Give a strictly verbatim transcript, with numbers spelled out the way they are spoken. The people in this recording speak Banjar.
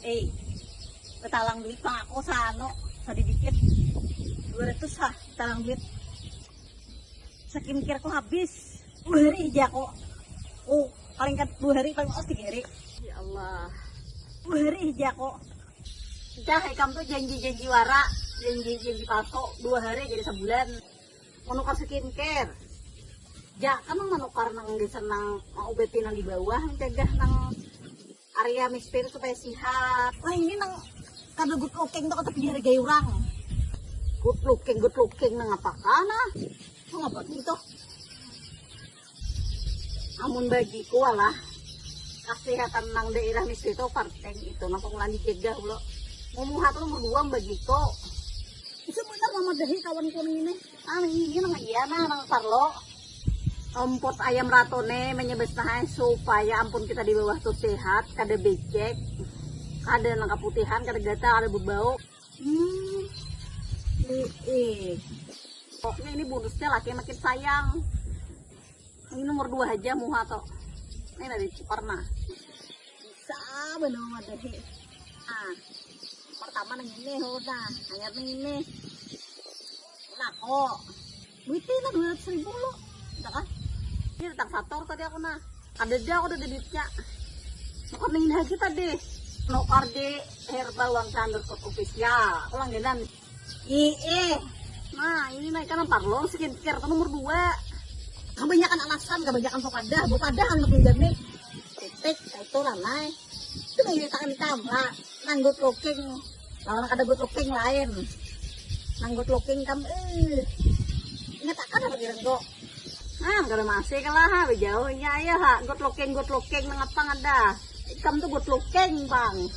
Eh, betalang duit pang aku saano, sadikit. Dua ratus ha, betalang duit. Skincare ku habis. Dua hari aja kok. Oh, paling kat dua hari, paling os tiga hari. Ya Allah. Dua hari aja kok. Dah, ikam tuh janji-janji wara, janji-janji palsu, dua hari jadi sebulan. Menukar skincare. Ja, kan nang menukar nang gasan nang mengobati nang di bawah, mencegah nang area misfit supaya sihat. Nah, ini nang kada good looking tuh, kada dihargai orang. Good looking, good looking, nang apa kana? Nang apa gitu? Amun bagiku, alah, kesehatan nang daerah misfit itu penting itu, nang pengelolaan dijaga lo. Mau muha tuh nomor dua bagiku. Itu benar memadahi kawan kuning ini. Ah, ini nang iya nah, nang parlo. Empot ayam rato ne menyebut nah supaya ampun kita di bawah tuh sehat, kada becek, kada nang kaputihan, kada gatal, kada bebau. Hmm. Ih, ih. Pokoknya ini bonusnya laki makin sayang. Ini nomor dua aja muha tuh. Ini dari Ciparna. Bisa benar memadahi. Ah, pertama nang ini udah, hanya nang ini. Nah, kok duitnya lah dua ratus ribu lo, udah kan? Ini datang sator tadi aku nah. Ada dia, aku udah ada duitnya. Aku nang ini aja tadi. Nukar di herbal one underscore official. Aku langganan. Iya. Nah, ini naik kan parlo skincare tuh nomor dua. Kebanyakan alasan, kebanyakan sok ada, bukan ada anak pinjam nih. Titik, itu lah, Nay. Itu nang nyatakan di kamera. Nang good looking. Lawan kada good looking lain. Nang good looking kam, eh. Nyatakan apa kira kok? Nah, kada masih kalah ha, bejauhnya ayo ha. Good looking, good looking, nang apa ada? Ikam tuh good looking, Bang.